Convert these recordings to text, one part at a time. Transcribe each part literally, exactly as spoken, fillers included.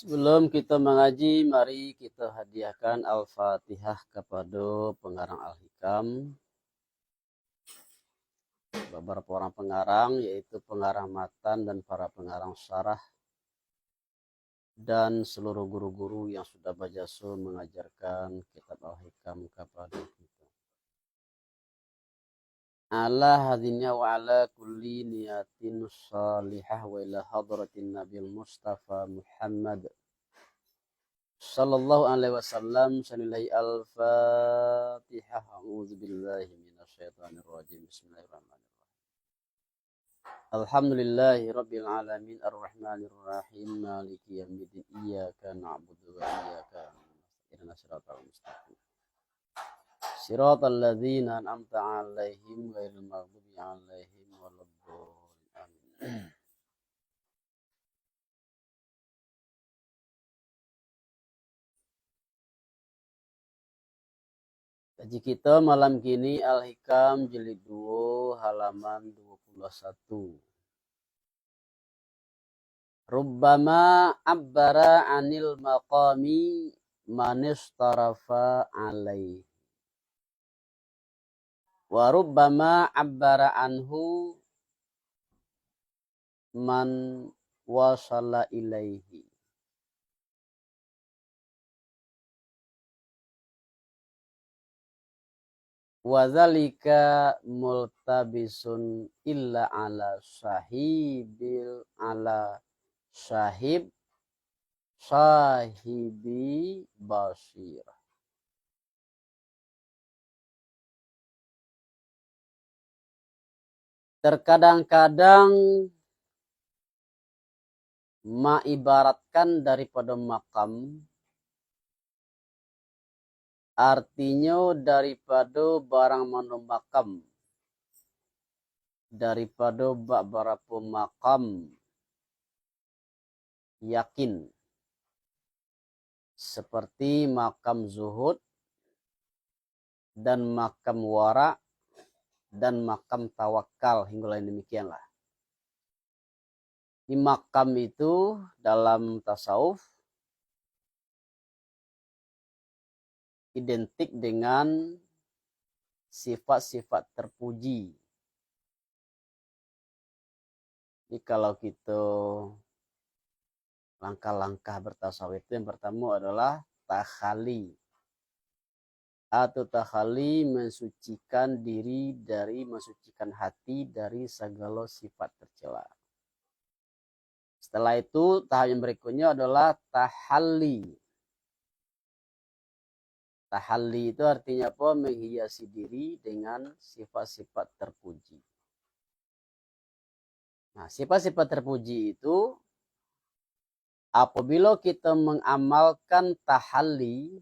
Sebelum kita mengaji, mari kita hadiahkan Al-Fatihah kepada pengarang Al-Hikam, beberapa orang pengarang, yaitu pengarang matan dan para pengarang syarah, dan seluruh guru-guru yang sudah berjasa mengajarkan kitab Al-Hikam kepada kita. Ala hadhihi wa ala kulli niyatin salihah wa ila hadratin Nabil Mustafa Muhammad sallallahu alaihi wasallam, sanillahi al-Fatihah. A'udzu billahi minasyaitonir rajim. Bismillahirrahmanirrahim. Alhamdulillahi rabbil alamin, arrahmanirrahim, maliki yaumiddin, iyyaka na'budu wa iyyaka nasta'in, ihdinas siratal mustaqim, siratal ladzina an'amta 'alaihim ghairil maghdubi 'alaihim waladdallin. Amin. Kaji kita malam kini Al-Hikam jilid dua halaman dua puluh satu. Rubbama abbara 'anil maqami manistarafa 'alaihi. Wa rubbama 'abbara 'anhu man wasala ilaihi. Wa dzalika multabisun illa 'ala sahibil, 'ala sahib, sahibi basir. Terkadang-kadang maibaratkan daripado makam, artinyo daripado barang mano makam, daripado babarapo makam yakin, seperti makam zuhud, dan makam warak, dan makam tawakal, hinggo lain demikianlah. Di makam itu dalam tasawuf identik dengan sifat-sifat terpuji. Jadi kalau kita langkah-langkah bertasawuf itu, yang pertama adalah takhali. Atau takhali, mensucikan diri dari, mensucikan hati dari segala sifat tercela. Setelah itu, tahap yang berikutnya adalah tahalli. Tahalli itu artinya apa? Menghiasi diri dengan sifat-sifat terpuji. Nah, sifat-sifat terpuji itu, apabila kita mengamalkan tahalli,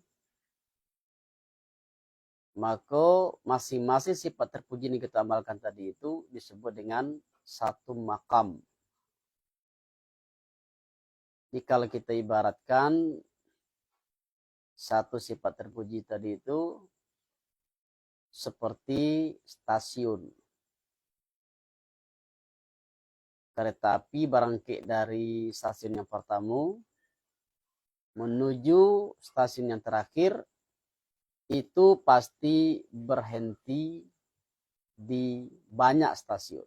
maka masing-masing sifat terpuji yang kita amalkan tadi itu disebut dengan satu makam. Jadi, kalau kita ibaratkan satu sifat terpuji tadi itu seperti stasiun kereta api, barangkek dari stasiun yang pertama menuju stasiun yang terakhir, itu pasti berhenti di banyak stasiun.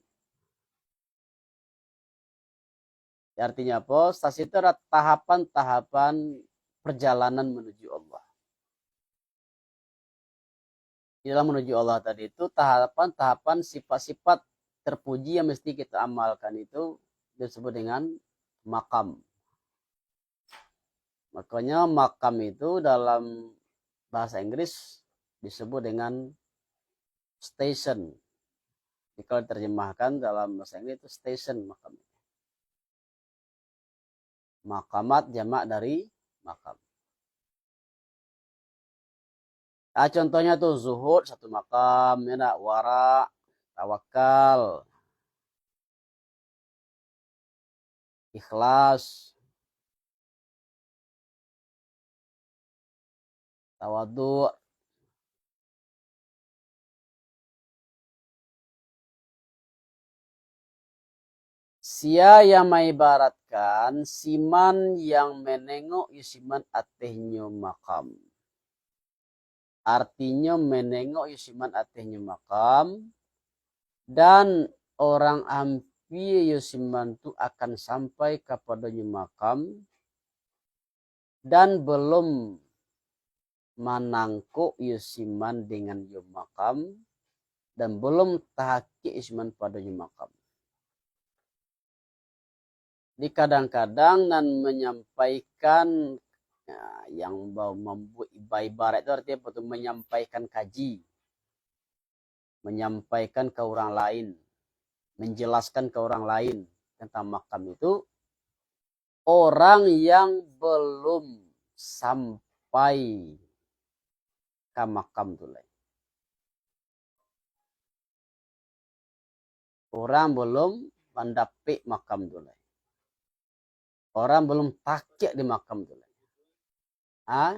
Artinya apa? Stasiun itu adalah tahapan-tahapan perjalanan menuju Allah. Di dalam menuju Allah tadi itu, tahapan-tahapan, sifat-sifat terpuji yang mesti kita amalkan itu disebut dengan makam. Makanya, makam itu dalam bahasa Inggris disebut dengan station. Jadi, kalau diterjemahkan dalam bahasa Inggris itu station, makam. Maqamat jamak dari makam. Ah, contohnya tu, zuhud satu makam, ya ndak? Wara', tawakal, ikhlas, tawaduk. Sia yang maibaratkan siman yang manengok iyo siman atehnyo makam. Artinyo, manengok iyo siman atehnyo makam, dan orang ampia iyo siman tu akan sampai kapadonyo makam, dan balum manangkok iyo siman dengan iyo makam, dan balum takik iyo siman padonyo makam. Jadi kadang-kadang nan manyampaikan, ya, yang ba-, mambuek iba-, ibarat tu artinya apa tu? Manyampaikan kaji. Manyampaikan ka urang lain, manjalaskan ka urang lain tantang makam itu, orang yang balum sampai ka makam tu lai. Orang balum mandapek makam tu lai. Orang balum takik di makam tu lai. Ha?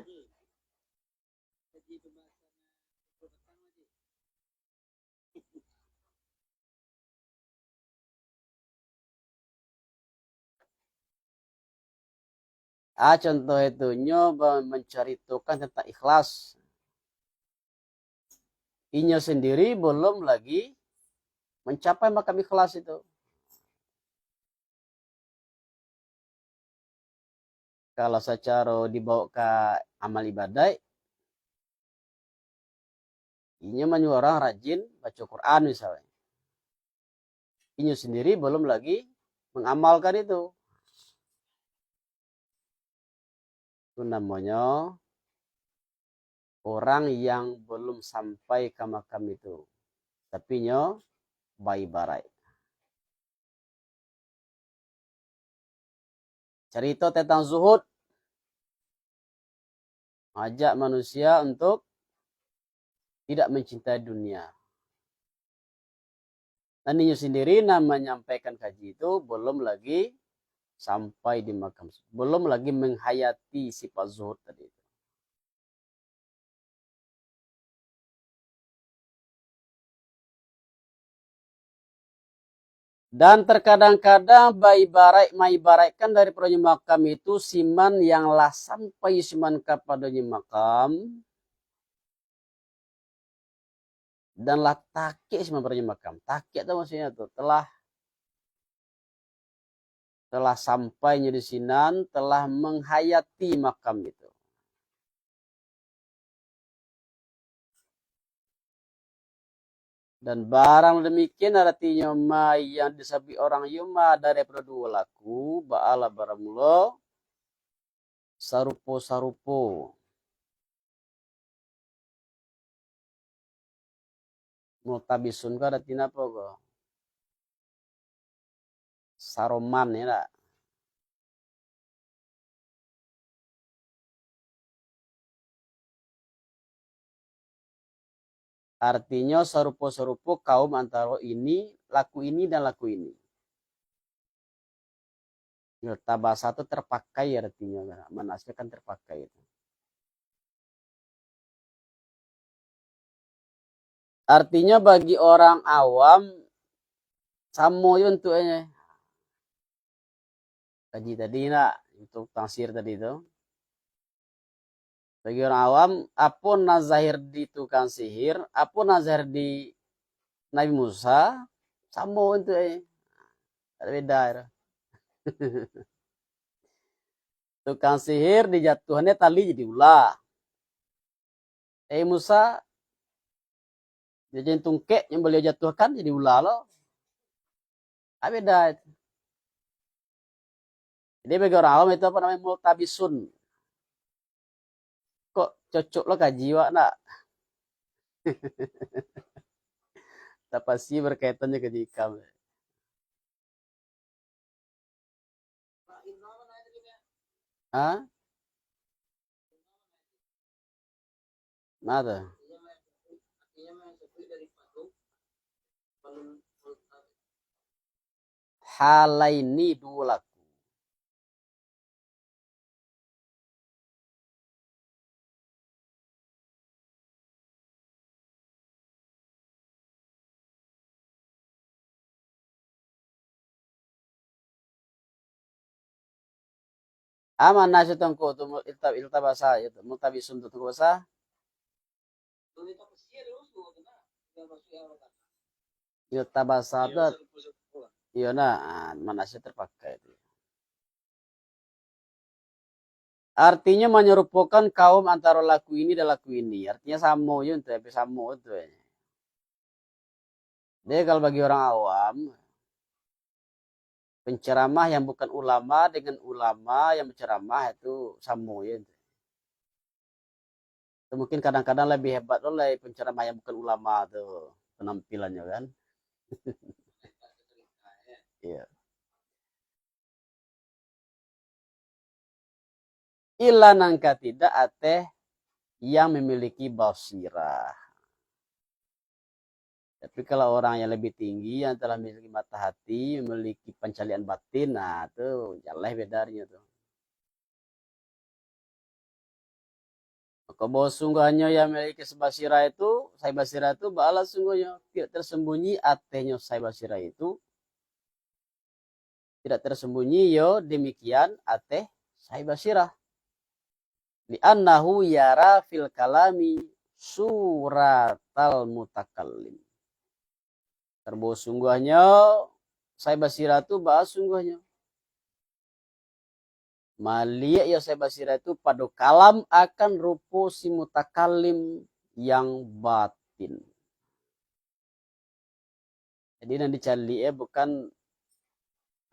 Ah, contoh itu, nyo ba-, mancaritokan tantang ikhlas. Inyo sendiri balum lagi mancapai makam ikhlas itu. Kalau sacaro dibawa ka amal ibadaik, inyo manyuruh orang rajin baco Quran misalnyo. Inyo sendiri balum lagi mangamalkan itu. Itu namonyo orang yang balum sampai ka makam itu, tapi nyo baibarat. Carito tantang zuhud, maajak manusia untuk tidak mancintai dunia. Dan inyo sendiri nan manyampaikan kaji itu balum lagi sampai di makam, balum lagi menghayati sifat zuhud tadi itu. Dan terkadang-kadang baibarat, maibaratkan daripadonyo makam itu siman yang lah sampai siman kapadonyo makam, dan lah takik siman kapadonyo makam. Takik tu maksudnyo tu, telah, telah sampai nyo di sinan, telah menghayati makam itu. Dan barang demikian artinyo ma yang disabuik orang iyo ma daripado duo laku, baalah baramulo sarupo-sarupo. Multabisun ko artinyo apo ko? Saroman, yo ndak? Artinyo sarupo-sarupo kaum antaro ini, laku ini dan laku ini. Yo, tabasa tu terpakai artinyo, makna asli kan terpakai tu. Artinyo bagi orang awam, samo jo untuaknyo. Kaji tadi nak, untuk tafsir tadi tu. Bagi orang awam, apo nan zahir di tukang sihir, apo nan zahir di Nabi Musa, samo untuaknyo. Dak beda tu. Tukang sihir dijatuahannyo tali jadi ula. Eh, Musa, jajan tungkek yang baliau jatuahkan jadi ula lo. Dak beda itu. Jadi bagi orang awam itu apo namonyo, multabisun. Kok cocok lo kaji wak nak? Tapasti berkaitan jo kaji ikam. Ha? Nah tu. Halaini duo laku. Ah, mana si tongko tu, ilta-, iltabasa, itu, multabisun tu tongko basa? Iltabasa tu, iyo nah, ah, mana si terpakai tu. Artinyo manyarupokan kaum antaro laku ini dan laku ini. Artinyo samo jo tu, hampir samo tu. Jadi kalau bagi orang awam, penceramah yang bukan ulama dengan ulama yang berceramah itu samo jo tu. Itu mungkin kadang-kadang lebih hebat lo lai penceramah yang bukan ulama tu, penampilannyo kan. Iya. Ila nan katidak ateh yang memiliki basirah. Tapi kalau orang yang lebih tinggi, yang telah memiliki mata hati, memiliki pancalian batin, nah, tu jaleh bedanyo tu. Maka bahwa sungguhnya yang memiliki basirah itu, sahib basirah itu, baalah sungguhnya tidak tersembunyi atehnyo sahib basirah itu, tidak tersembunyi yo demikian ateh sahib basirah. Li'annahu yara fil kalami suratal mutakallim. Karbo sungguhnyo, sahib basirah tu baa sungguhnyo. Maliek yo sahib basirah tu pado kalam akan rupo si mutakallim yang batin. Jadi, nan dicaliak bukan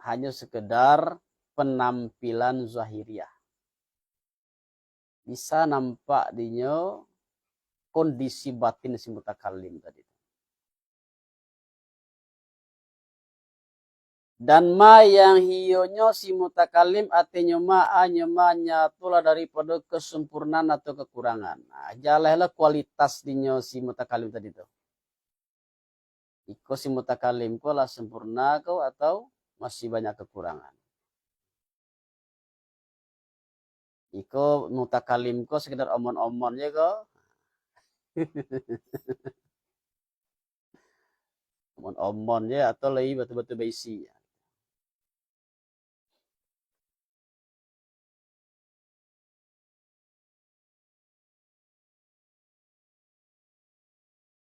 hanyo sekedar penampilan zahiriah. Bisa nampak dinyo kondisi batin si mutakallim tadi. Dan ma yang hiyonyo si mutakalim atenyo ma, anyo ma nyatolah daripado kesempurnaan atau kekurangan. Nah, jalehlah kualitas dinyo si mutakalim tadi tu. Iko si mutakalim ko lah sempurna ko atau masih banyak kekurangan? Iko mutakalim ko sekedar omon-omon je ko. Omon-omon je atau lai batul-batul baisi.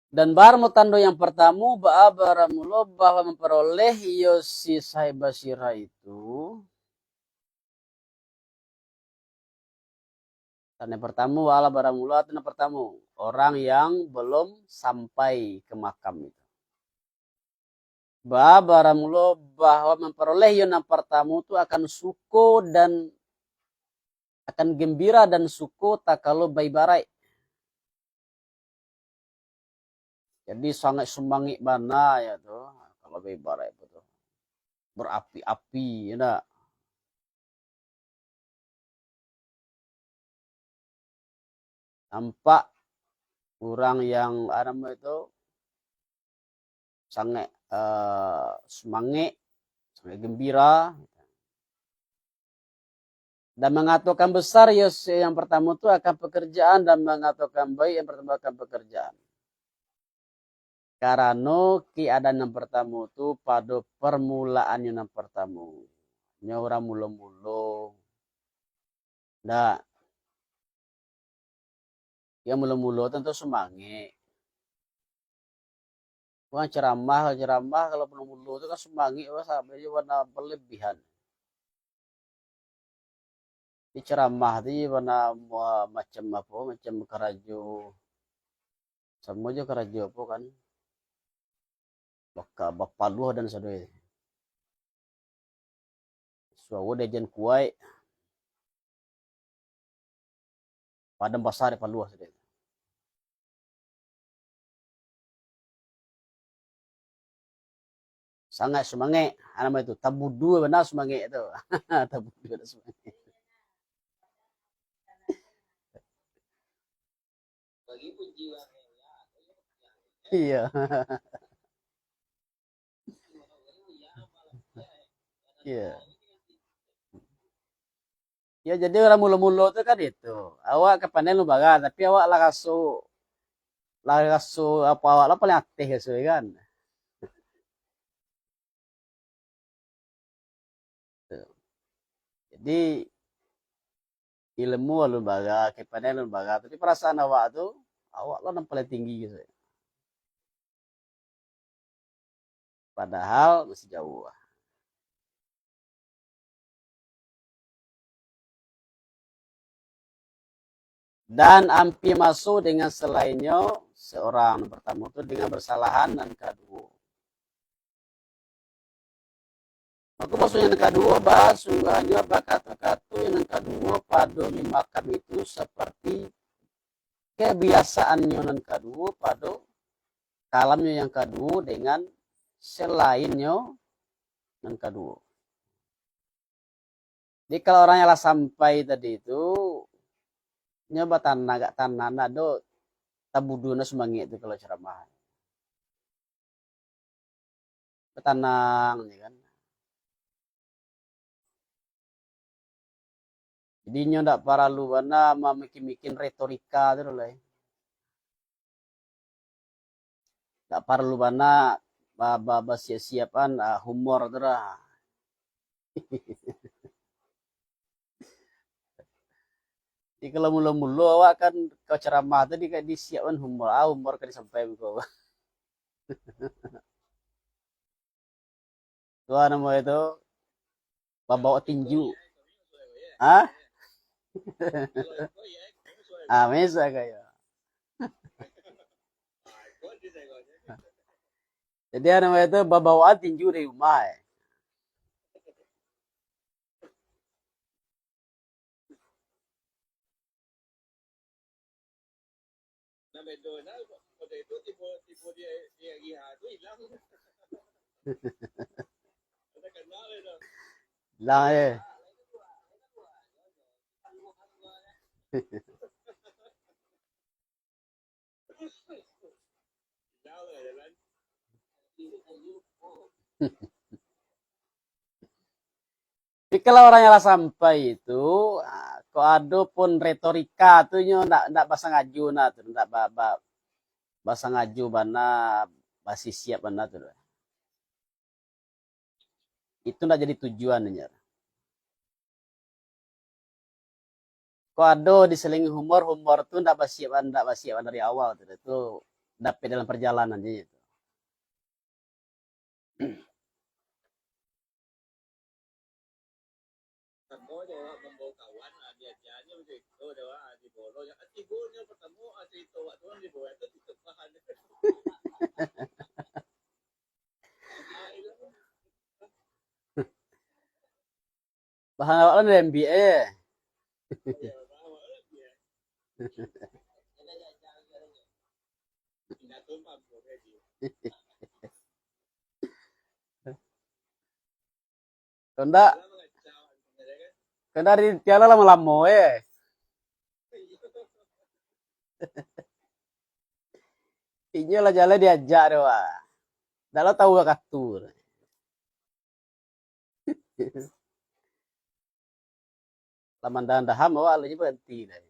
Dan baramu tando yang partamu, baa baramulo bahwa mamparoleh iyo si sahib basirah itu. Dan yang partamu, baa baramulo atau yang partamu, orang yang belum sampai ke makam itu. Baa baramulo bahwa mamparoleh iyo nan partamu tu akan suko dan akan gembira dan suko takalo baibaraik. Jadi sangaik sumangik bana ya tu, kalau baibaraik tu. Barapi-api, ya ndak? Nampak urang yang, apa namo itu, sangaik, eh, sumangik, sangaik gembira. Dan mangatokan besar, iyo, yang partamu tu akan pekerjaan, dan mangatokan baik yang partamu akan pekerjaan. Karano keadaan yang partamu tu pado permulaannyo nan partamu. Nyo urang mulo-mulo. Ndak. Yang mulo-mulo tantu sumangik. Wah, ceramah, ceramah kalau mulo-mulo tu kan sumangik, wah, sampai je warna berlebihan. Di ceramah tu je warna ma-, macam apa, macam karajo. Samo je karajo apa kan. Baka-, bapaluah dan sadonyo. Suaro diajan kuaik. Padang basah di Paluah sadonyo. Sangaik sumangek. Ah, namo itu, tabudu bana sumangek tu. Tabudu bana sumangek. Iyo. Iyo. Yo, jadi urang mulo-mulo tu kan itu. Awak ka pandai lu bara, tapi awak lah raso, lah raso apo awak lah paling ateh raso kan. Jadi, Ilmu alun bara, kepandaian alun bara, tapi parasaan awak tu, awak lah nan paling tinggi gitu. Padahal masih jauh. Dan ampia maso dengan selainnyo seorang. Nan partamo tu dengan basalahan, nan kaduo. Mako, bahaso yang kaduo, basungguahnyo bakato-kato yang nan kaduo pado makam itu, saparti kabiasaannyo nan kaduo pado kalamnyo yang kaduo dengan selainnyo nan kaduo. Jadi, kalau orang yang lah sampai tadi tu, nyo batanah, agak tanah, ndak ado tabuduan sumangek tu kalau ceramah. Batanang je kan. Jadi, inyo ndak paralu bana mamikir-mikir retorika tu doh lai. Ndak paralu bana ba-, ba-, basiap-siapan, ah, humor tu doh. Jadi, kalau mulo-mulo awak kan ka ceramah tu di-, disiapkan humor, ah, humor ka disampaikan ko. Tu a namo itu, babawa tinju. Hah? Ah, mesa kayo. Jadi, a namo itu, babawaan tinju dari rumah, eh. Nah, bedo nah, kode itu tipe, tipe dia, dia Riha tu hilang. Ada kenal itu. Hilang, eh. Tapi kalau orang yang lah sampai itu, ah, kok ado pun retorika tu nyo ndak, ndak basangajo nah tu, ndak ba-, ba-, basangajo bana, basisiap bana tu. Itu ndak jadi tujuan nyo. Kok ado diselingi humor, humor tu ndak basiap, ndak basiap dari awal tu, tu dapek dalam perjalanan je tu. Samo jo awak mambawa kawan, ah, diajanyo bacarito jo awak, ah, di bolo, ah, tigo nyo partamo, ah, carito awak tu kan di bolo tu tutup bahan. Bahan awak kan dari M B A. Kau ndak, kau ndak di piala lamo-lamo, eh. Inyo lah jaleh diajak tu, ah. Ndak lah tahu lah katu. Lah mandahan-dahan awak lah, inyo baranti dah.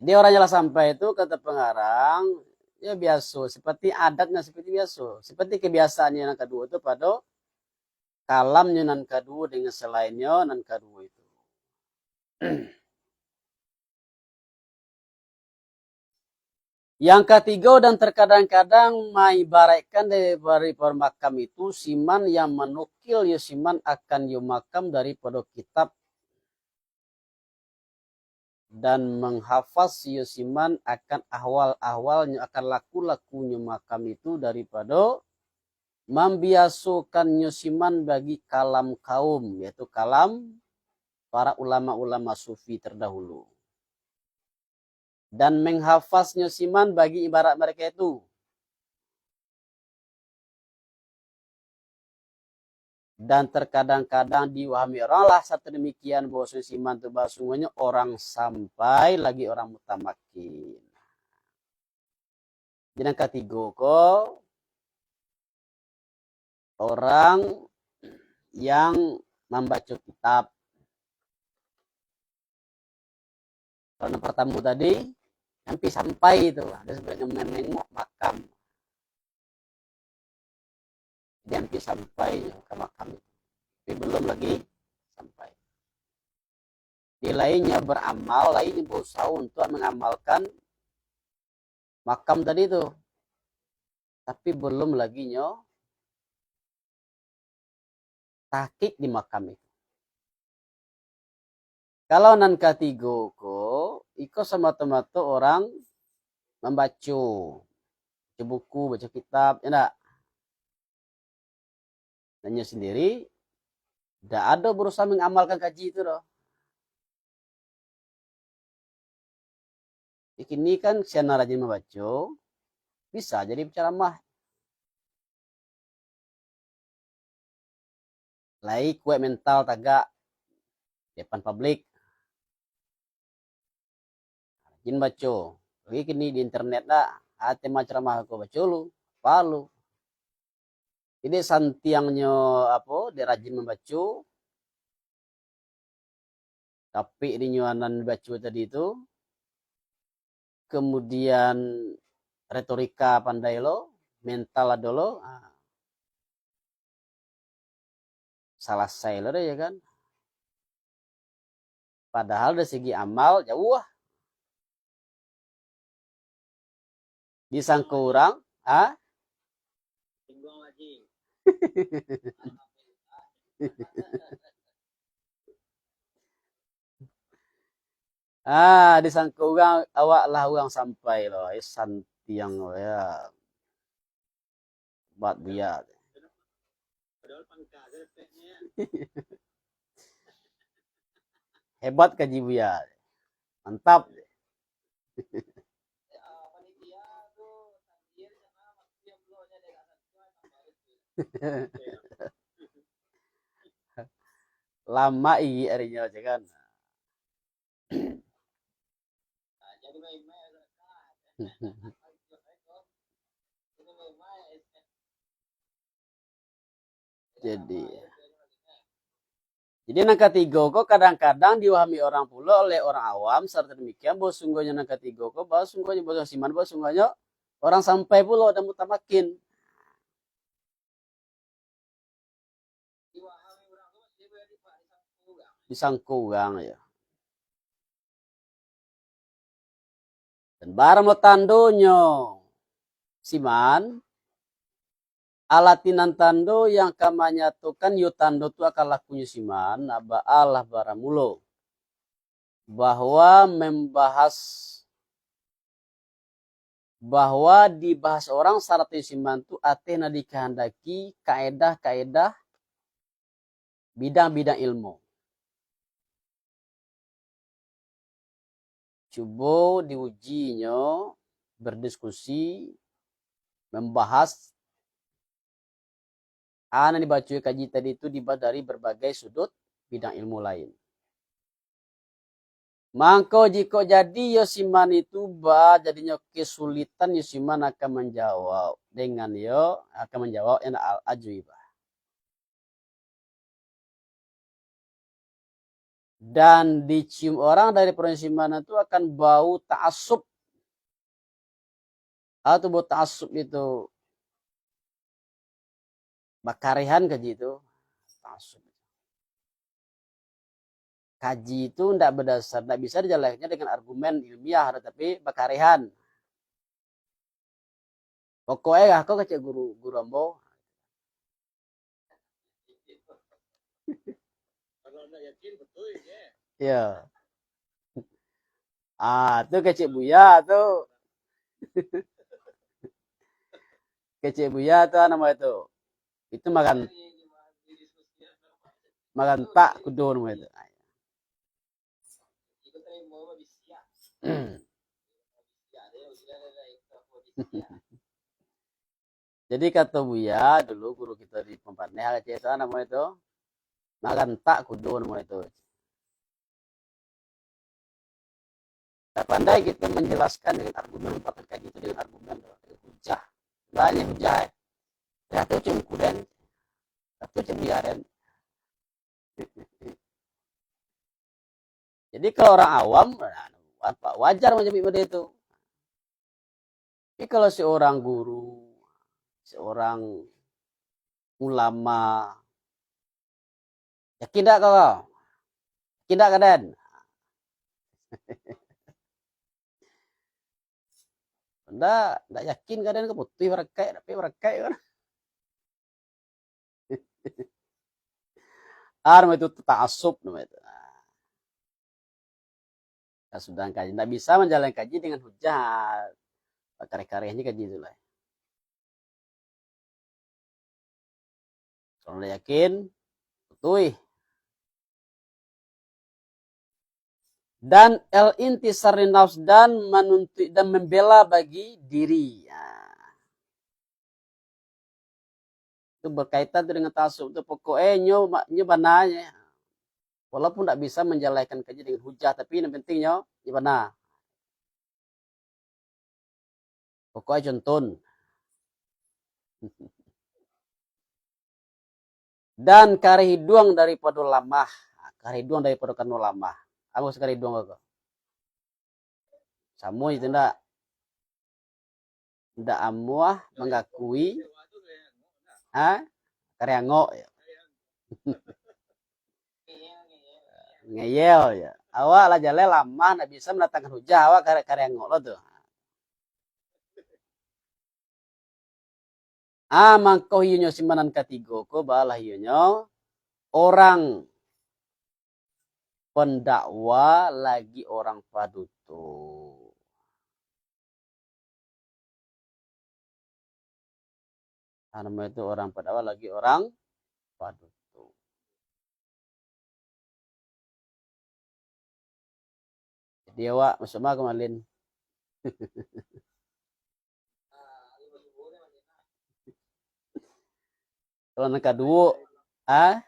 Jadi, orang yang lah sampai tu, kata pengarang, ya biaso, seperti adatnya, seperti biaso, seperti kebiasaannyo nan kaduo tu pado kalamnyo nan kaduo dengan selainnyo nan kaduo itu. Yang katigo, dan terkadang-kadang maibaratkan dari, dari makam itu, siman yang manukil yo siman akan yo makam daripado kitab, dan manghafaz yo siman akan ahwal-ahwalnyo, akan laku-lakunyo makam itu daripado mambiasokannyo siman bagi kalam kaum, yaitu kalam para ulama-ulama sufi terdahulu. Dan manghafaznyo siman bagi ibarat mereka itu. Dan terkadang-kadang diwahami orang lah sademikian bahwasonyo siman tu basungguahnyo orang sampai lagi orang mutamakin. Jadi, yang katigo ko, orang yang mambaco kitab. Kalau yang pertama tadi, sampai-sampai tu, ada sebenarnya menengok makam. Jadi, sampai-sampai ka makam itu. Tapi belum lagi sampai. Di lainnya beramal, lainnya berusaha untuk mengamalkan makam tadi tu. Tapi belum lagi nyo tahqiq di makam itu. Kalau nan katigo ko, iko samato-mato orang mambaco, baco buku, baco kitab, ya ndak? Nan nyo sendiri, ndak ado berusaha mengamalkan kaji itu doh. Di kini kan sian rajin mambaco, bisa jadi penceramah. Lai kuaik mental tagak depan publik. Rajin baco. Lagi kini di internet dah. Ah, tema ceramah ko baco lu, apa lu. Jadi santiangnyo apo, dek rajin mambaco, tapi dinyo nan baco tadi tu, kemudian retorika pandai lo, mental ado lo, ah, salasai lo deh, ya kan? Padahal dari segi amal jauah. Disangko urang, ah? Ah, disangko urang, awak lah urang sampai lo, eh, santiang lo, ya. Hebat Buya. Hebat kaji Buya. Mantap. Lama igi arinyo, cak kan. Jadi, jadi nan katigo ko kadang-kadang diwahami orang pulo oleh orang awam, sarato demikian bahwa sungguahnyo nan katigo ko, bahwa sungguahnyo, bahwa siman, bahwa sungguahnyo orang sampai pulo dan mutamakin. Disangko urang, ya. Dan bara mulo tandonyo siman, alah tinan tando yang ka manyatokan iyo tando tu akan lakunyo siman, baalah bara mulo bahwa membahas, bahwa dibahas orang sarato siman tu ateh nan dikahandaki kaedah-kaedah bidang-bidang ilmu. Cubo diuji nyo berdiskusi, membahas, a, nan dibaco kaji tadi tu dibahas dari berbagai sudut bidang ilmu lain. Mangko jikok jadi yo siman itu ba, jadinyo kesulitan yo siman akan manjawab dengan yo, akan manjawab yang al-ajwibah. Dan dicium orang dari persimanan tu akan bau ta'assub. Atau bau ta'assub itu bakarehan kaji itu. Ta'assub. Kaji itu ndak berdasar, ndak bisa dijelaskan dengan argumen ilmiah, tapi bakarehan. Pokoknya lah, kau kecek guru, guru ambo. Kalau ndak yakin, betul je. Ya. Ah, tu kecek Buya tu. Kecek Buya tu, nama itu. Itu makan, makan tak kudo nama itu. Jadi kato Buya dulu, guru kito di Pampaneh, kecek tu, namo itu, magantak kudo namo itu. Tak pandai kito manjelaskan dengan argumen, pakaikan itu dengan argumen, dengan hujah. Banyak hujah, eh. Kato cuma kuden, kato cuma Buya den. Jadi kalau orang awam, wajar manjawab model itu. Tapi kalau seorang guru, seorang ulama, Yakin dak kau? Yakin dak ka den? Ndak, ndak yakin ka den ka putuih barakaik, dapek barakaik kan. Ah, namanya itu ta'assub namanya itu. Nah, sudah kaji, ndak bisa manjalankan kaji dengan hujah. Kareh-karehnya kaji tu lah. Kalau ndak yakin, putuih. Dan al-intisar li nafs, dan manuntut dan membela bagi diri. Ya. Itu berkaitan tu dengan ta'assub tu. Pokok eh nyo, nyo bana nyo. Walaupun ndak bisa manjalankan kaji dengan hujah, tapi yang penting nyo, nyo bana. Pokok eh contoh. Dan kareh iduang daripado lamah. Kareh iduang daripado kano lamah. Apo maksud kareh iduang ko? Samo itu ndak? Ndak amuah mangakui, ha? Kareh angok, ya. Ngeyel, ya. Awak lah jaleh lamah, ndak bisa mandatangkan hujah, awak kareh, kareh angok lo tu. Ah, mangko iyonyo simanan katigo ko, balah iyonyo orang pendakwa lagi orang paduto. Ah, namanya itu orang pendakwa lagi orang paduto. Jadi awak masuk ma ka malin? Kalau nan kaduo, ah?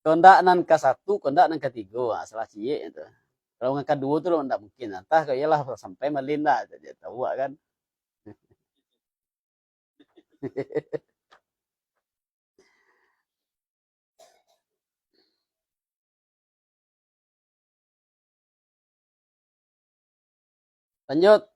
Kondak nan ka satu, kondak nan katigo, ah, salah ciek tu. Kalau nan kaduo tu lah ndak mungkin. Antah kok iyolah sampai malin lah, tak tahu kan. Lanjut.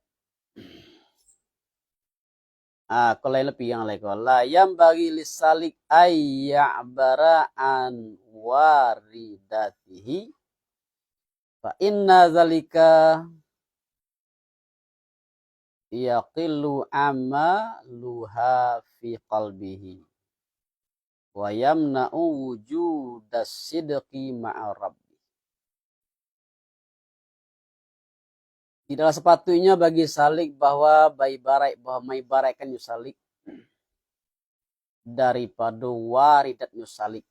Ah, kalau lain lebih yang lain, kalau la yanbaghi lisalik ay ya'bara an waridatihi, fa inna zalika yaqillu amaluha fi qalbihi, wa yamna'u wujudas sidqi ma'a rabbi. Tidaklah sepatutnya bagi salik bahwa baibarat, bahwa maibaratkan nyo salik daripado waridatnyo salik.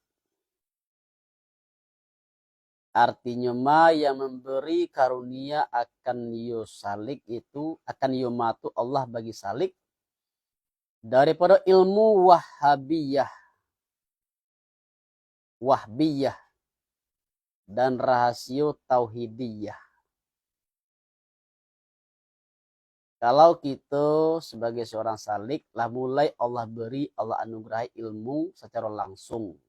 Artinyo ma yang memberi karunia akan iyo salik itu, akan iyo ma tu Allah bagi salik, daripado ilmu wahabiyah, wahbiyah, dan rahasio tauhidiyah. Kalau kito sebagai seorang salik, lah mulai Allah beri, Allah anugerahi ilmu secara langsung.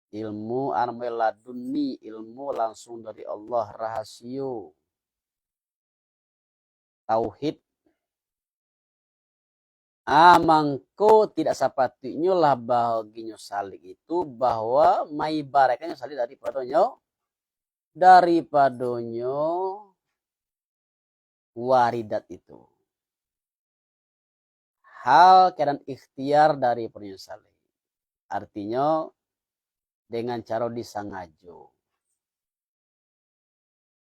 Ilmu an laduni, ilmu langsung dari Allah, rahasio tauhid. Ah, mangko tidak sapatuiknyo lah baginyo salik itu bahwa maibaratkan nyo salik daripadonyo, daripadonyo waridat itu. Hal keadaan ikhtiar daripadonyo salik. Artinyo, dengan caro disangajo.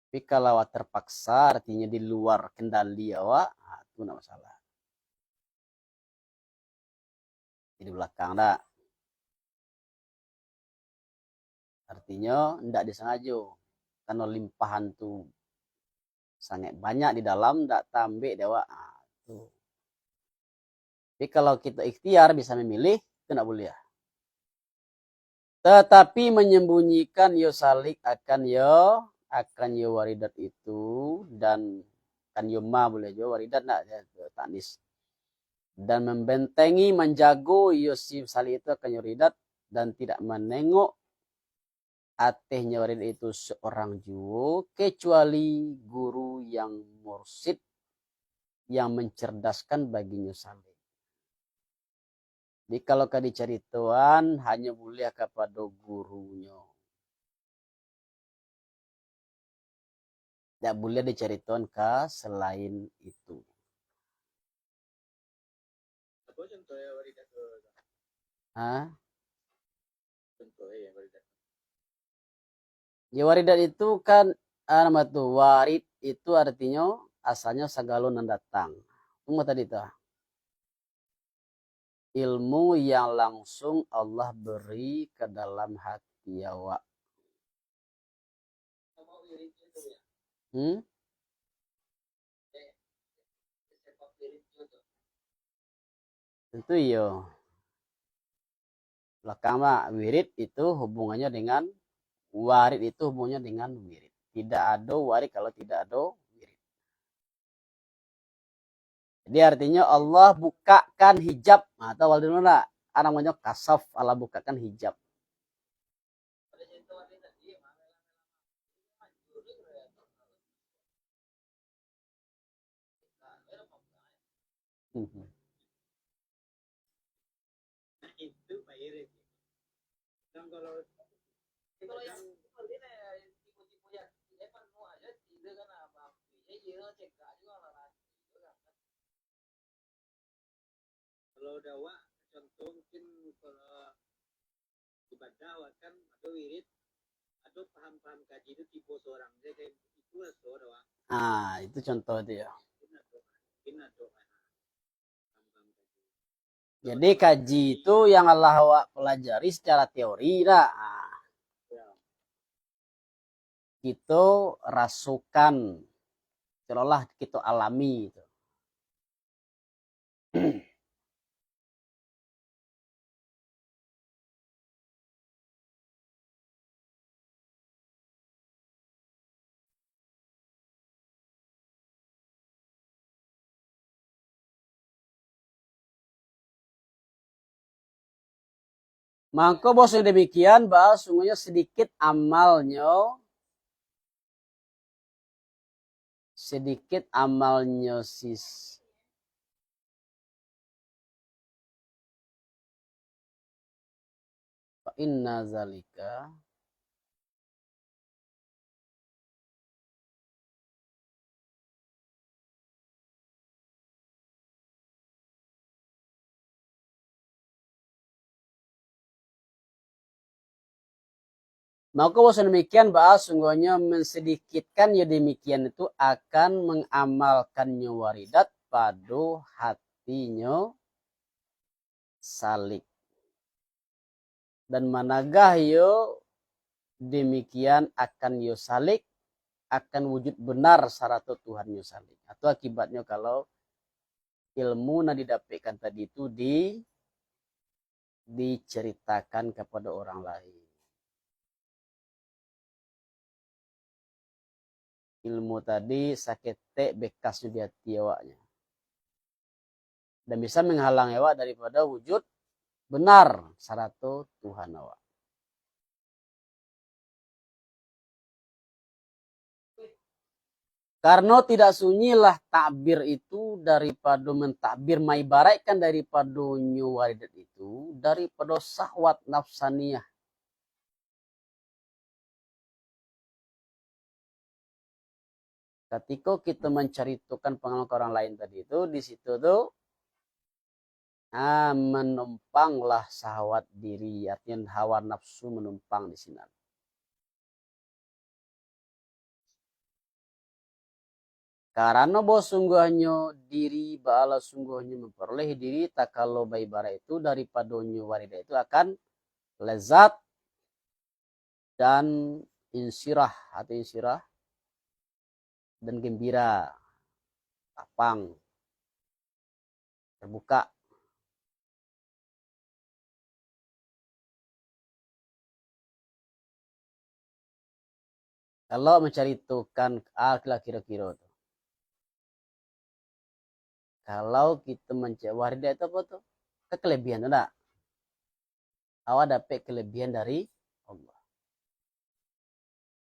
Tapi kalau awak terpaksa, artinyo di luar kendali awak, ah, tu ndak masalah. Di belakang dak. Artinyo, ndak disangajo. Karena limpahan tu sangat banyak di dalam, ndak tambek dek awak. Ah, tu. Tapi kalau kito ikhtiar bisa memilih, itu ndak boleh. Tetapi menyembunyikan yo salik akan yo, akan yo waridat itu, dan kan yo ma boleh jo, waridat ndak, ya, taknis. Dan membentengi, menjago yo si salik itu akan yo waridat, dan tidak menengok atehnyo waridat itu seorang juo, kecuali guru yang mursyid, yang mencerdaskan baginyo salik. Jadi, kalau ka dicaritoan, hanyo buliah kapado gurunyo. Dak buliah dicaritoan ka selain itu. Apa contoh ya waridat tu? Ha? Contoh ya waridat. Ya, waridat itu kan, ah, nama tu, warid itu artinyo asalnyo sagalo nan datang. Cuma tadi tu, ah. Ilmu yang langsung Allah beri ke dalam hati awak. Hmm? Tentu iyo. Belakang mah, wirid itu hubungannya dengan, warid itu hubungannya dengan wirid. Tidak ado warid kalau tidak ado wirid. Jadi artinya Allah bukakan hijab. Nah, tahu dulu lah. Namanya kasaf, Allah bukakan hijab. Mhm. Kalau dawak, contoh mungkin kalau ibadah awak kan ado wirid, ado paham-paham kaji tu tibo surang je, kayak itu lah so dawak. Ah, itu contoh tu ya. Mungkin ado, mungkin ado, ah, paham-paham kaji. Jadi kaji itu yang Allah awak pelajari secara teori dah. Ah. Ya. Kito rasokan, seolah-olah kito alami itu. Mangko bosonyo demikian, bahwa sungguhnyo sedikit amalnyo, sedikit amalnyo sis-, fa inna zalika. Mako, bosonyo demikian, bahwa sungguhnyo mensedikitkan yo demikian itu akan mengamalkannyo waridat pado hatinyo salik. Dan managah yo demikian akan yo salik, akan wujud benar sarato Tuhannyo salik. Atau akibatnyo kalau ilmu nan didapekkan tadi tu di-, diceritakan kepada orang lain. Ilmu tadi saketek bekasnyo di ati awaknyo. Dan bisa menghalangi awak daripada wujud benar sarato Tuhan awak. Karano tidak sunyilah takbir itu daripado mentakbir, maibaraikkan daripadonyo waridat itu, daripado syahwat nafsaniyah. Katiko kito mancaritokan pangalaman ka urang lain tadi tu, di situ tu, ah, manumpanglah syahwat diri, artinyo hawa nafsu manumpang di sinan. Karano bahwa sungguahnyo diri, baalah sungguahnyo memperoleh diri, takalo baibarat itu, daripadonyo waridat itu akan lezat dan insirah, atau insirah, dan gembira, lapang, terbuka. Kalau menceritakan, ah, lah kiro-kiro tu. Kalau kita mencari waridat itu apa tu? Kan kelebihan tu ndak? Awak dapek kelebihan dari Allah.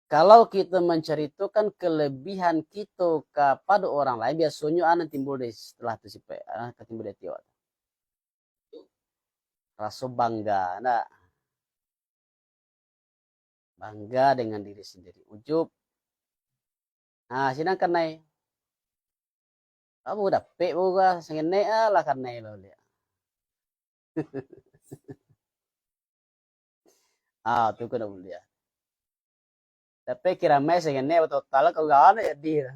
Kalau kito mancaritokan kalabihan kito kapado urang lain, biasonyo a nan timbul dari setelah tu sipek, a nan ka timbul dari awak tu. Raso bangga, ndak? Bangga dengan diri sendiri, ujub. Nah, sinan kanai. Apo dapek baru ka sangenek ah, lah kanai lo liak. Ah, tu kena buliah. Tapi kiramai sangenek total kau gawa nak jadi.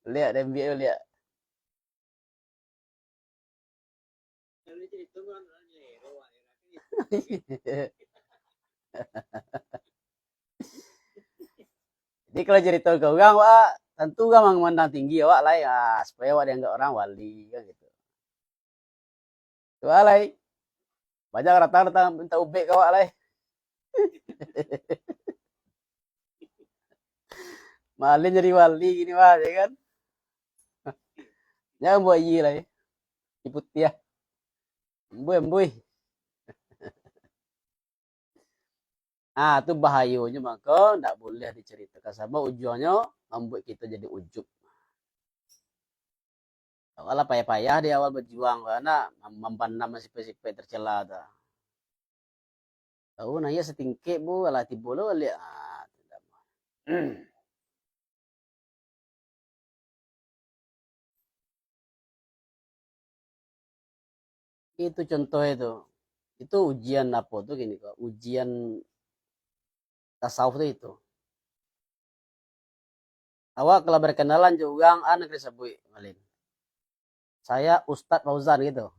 Liak deh, ambiak liak. Jadi kalau carito ka urang, wak, tantu urang mamandang tinggi awak lai, ah, supayo awak dianggap urang wali, kan gitu. Tu lah lai. Banyak datang-datang minta ubek ka awak lai. Malin jadi wali kini mah, ya kan? Jangan buat iya lai. Di putiah. Embuih, embuih. Ah, tu bahayonyo, mako ndak buliah dicaritokan, sabab ujuangnyo mambuek kito jadi ujub. Awak lah payah-payah di awal bajuang, nak mam-, mambanam sipek-sipek tercela tu. Tahu naiak satingkek, bu, alah tibo lo baliak. Ah, tu dah. Itu contoh itu. Itu ujian apo tu kini ko? Ujian tasawuf tu itu. Awak kalau berkenalan jo urang, a nan ka disabuik, Malin? Saya Ustadz Fauzan gitu.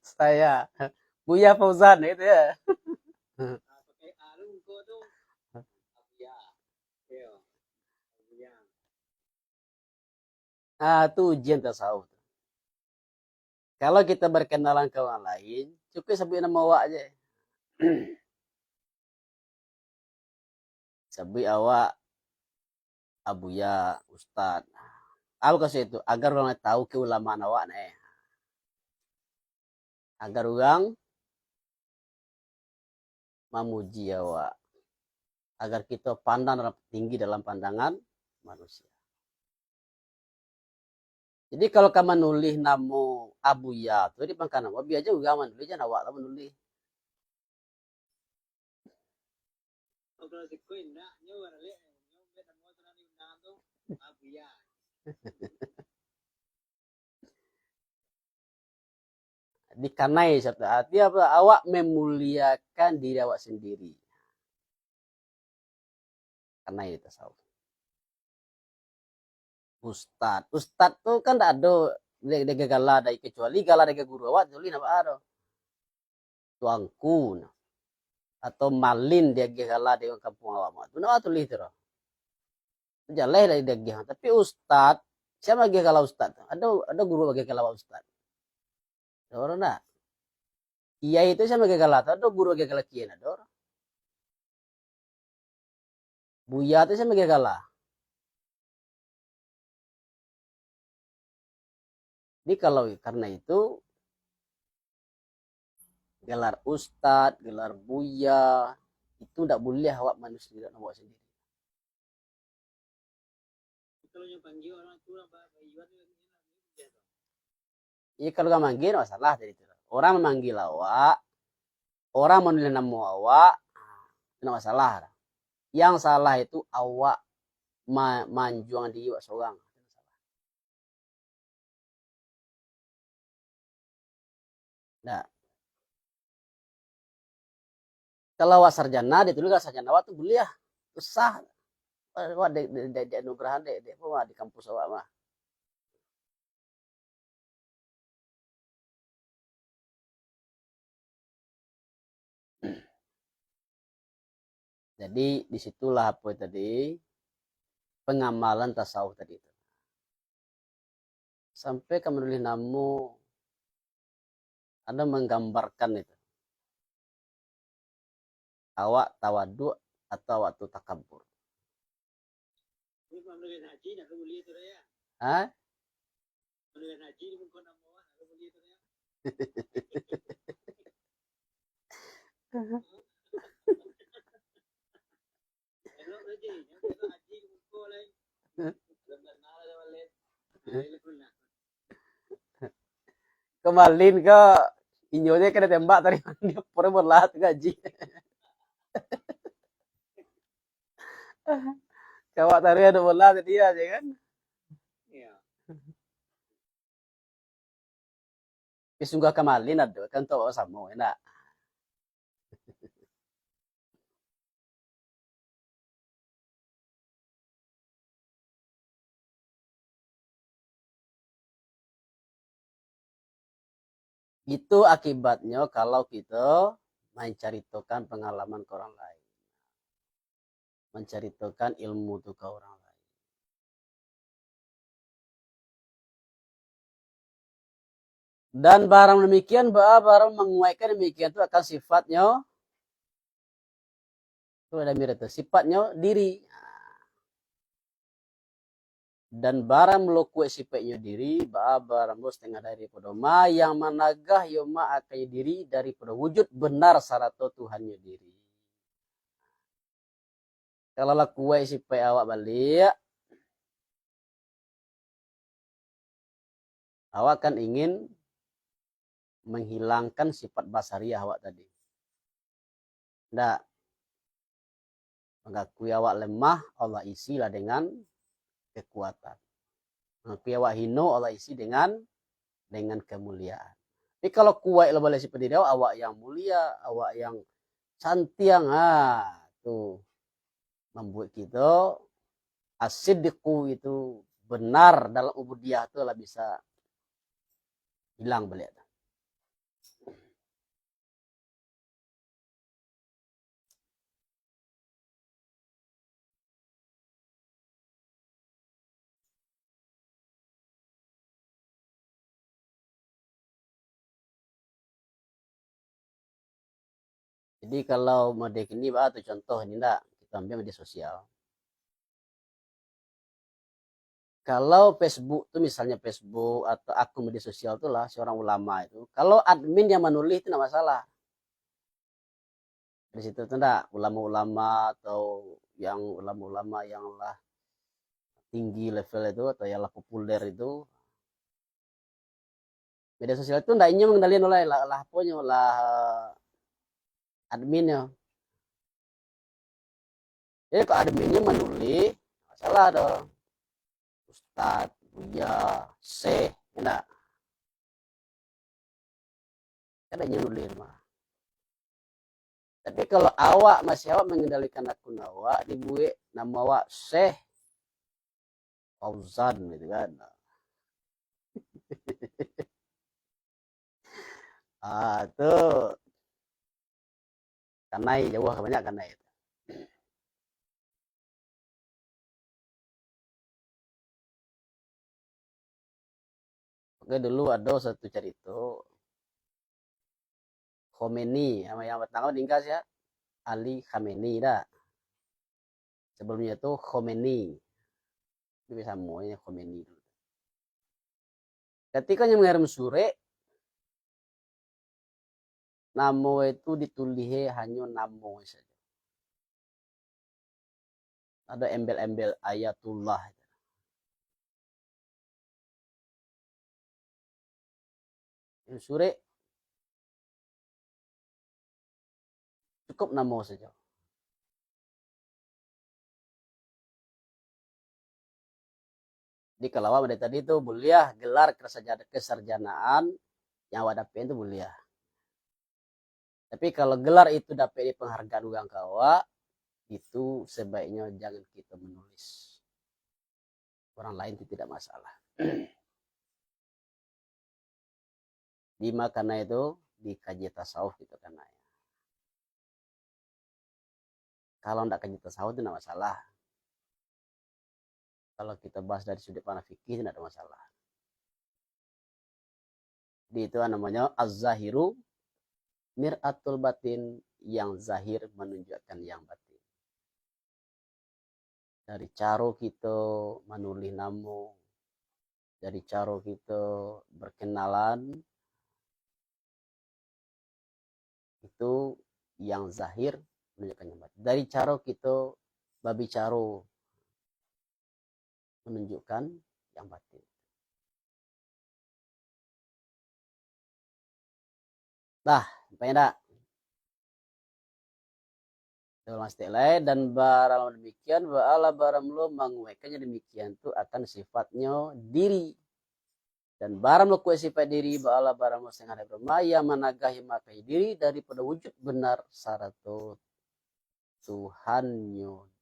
Saya Buya Fauzan gitu ya. Ah, tu ujian tasawuf. Kalau kita berkenalan ka urang lain, cukuik sabuik namo awak je. Sabuik awak Abuya, Ustaz. Apo mukasuik tu? Agar urang tahu keulamaan awak nah, eh. Agar urang mamuji awak. Agar kito pandang dalam, tinggi dalam pandangan manusia. Jadi, kalau ka manulih namo Abuya tu di pangka namo, bia aja urang manulih, jan awak lah manulih. Dikanai satu arti apa? Awak memuliakan diri awak sendiri. Kanai tasawuf. Ustad. Ustad tu kan dak ado di, di gala dari, kecuali gala dari guru awak, tulis namo ado. Tuanku, nah. Atau Malin diagiah gala di kampuang awak, tu ndak tulis tu doh. Jaleh dari diagiah. Tapi ustad, sia magiah gala ustad tu? Ado, ado guru magiah gala ustad? Ado urang ndak? Kiai tu sia magiah gala tu? Ado guru magiah gala kiai, ndak ado urang. Buya tu sia magiah gala. Jadi kalau karena itu, gelar ustad, gelar buya, itu ndak buliah awak manusia ndak bawa sendiri. Iya, kalau urang manggil, ndak masalah tadi tu. Urang mamanggil awak, urang manulis namo awak, ndak masalah. Yang salah itu awak ma-, manjuang diri awak sorang. Nah, kalau awak sarjana, ditulis sarjana awak tu buliah, sah. Awak di, di, di, dianugerahan dek, dek, apa, di kampus awak mah. Jadi, di situlah apa tadi, pengamalan tasawuf tadi itu. Sampai ka manulis namo, ado manggambarkan itu. Awak tawaduk atau awak tu takabur. Ha? Kamalin ko, inyo je kena tembak tadi, dia pura bola tu gaji. Kawak tadi ado bola tadi aja kan. Iya. Tapi sungguah kamalin ado kan, tu samo, indak? Itu akibatnyo kalau kito mancaritokan pangalaman ka urang lain, mancaritokan ilmu tu ka urang lain. Dan barang demikian, ba-, barang manguaikkan demikian tu akan sifatnyo, tu ada mirip tu, sifatnyo diri. Dan barang lo kuaik sipaiknyo diri, ba-, barang lo satangah daripado ma, yang managah yo ma akan diri daripado wujud benar sarato Tuhannyo diri. Kalau lah kuaik sipaik awak baliak, awak kan ingin menghilangkan sifat basariah awak tadi. Ndak. Mangakui awak lemah, Allah isilah dengan kekuatan. Mangakui awak hino, Allah isi dengan, dengan kemuliaan. Tapi kalau kuaik lah baliak sipaik diri awak, awak yang mulia, awak yang santiang, ha, tu mambuat kito as-sidqu itu benar dalam ubudiyah tu lah bisa hilang baliak tu. Jadi kalau mode kini, bah, tu contoh ni ndak, kita ambil media sosial. Kalau Facebook tu, misalnya Facebook atau akun media sosial tu lah, seorang ulama itu, kalau admin yang manulis tu ndak masalah. Di situ tu ndak, ulama-ulama atau yang ulama-ulama yang lah tinggi level itu atau yang lah populer itu, media sosial tu ndak inyo mengendalikan, lah, lah, lah aponyo, lah, eh, adminnyo. Jadi kalau adminnyo manulis, masalah tu. Ustaz, buya, syekh, indak. Kada inyo nulis mah. Tapi kalau awak masih awak mengendalikan akun awak, dibuek namo awak Syekh Fauzan gitu kan. Ah, tu kanai jauh, banyak kanai tu. Oke, dulu ado satu carito. Khomeini, yang, yang pertama meninggal sia? Ali Khamenei dah. Sebelumnya tu Khomeini. Itu biasa samo je Khomeini dulu. Ketika nyo mangirim surek, namo itu ditulih hanyo namo sajo. Ado embel-embel Ayatullah. Yang surek cukup namo sajo. Di kalau awak dari tadi tu buliah gelar kesaja-, kesarjanaan yang awak dapek tu buliah. Tapi kalau gelar itu dapek di penghargaan urang ka awak, itu sebaiknya jangan kita menulis. Orang lain itu tidak masalah. Di ma kanai tu, di kaji tasawuf gitu kanai. Kalau ndak kaji tasawuf tu ndak masalah. Kalau kita bahas dari sudut pandang fikih, tidak ada masalah. Di itu namanya az-zahiru mir'atul batin, yang zahir menunjukkan yang batin. Dari caro kita manulis namo, Dari caro kito berkenalan, itu yang zahir menunjukkan yang batin. Dari caro kito babicaro menunjukkan yang batin. Dah, sampai ndak? Tuh, Mas Tek lai, dan barang demikian, baalah barang lo manguaikannyo demikian tu akan sifatnyo diri. Dan barang lo kuaik sifat diri, baalah barang lo sangat berma yang managahi makahi diri daripada wujud benar sarato Tuhannyo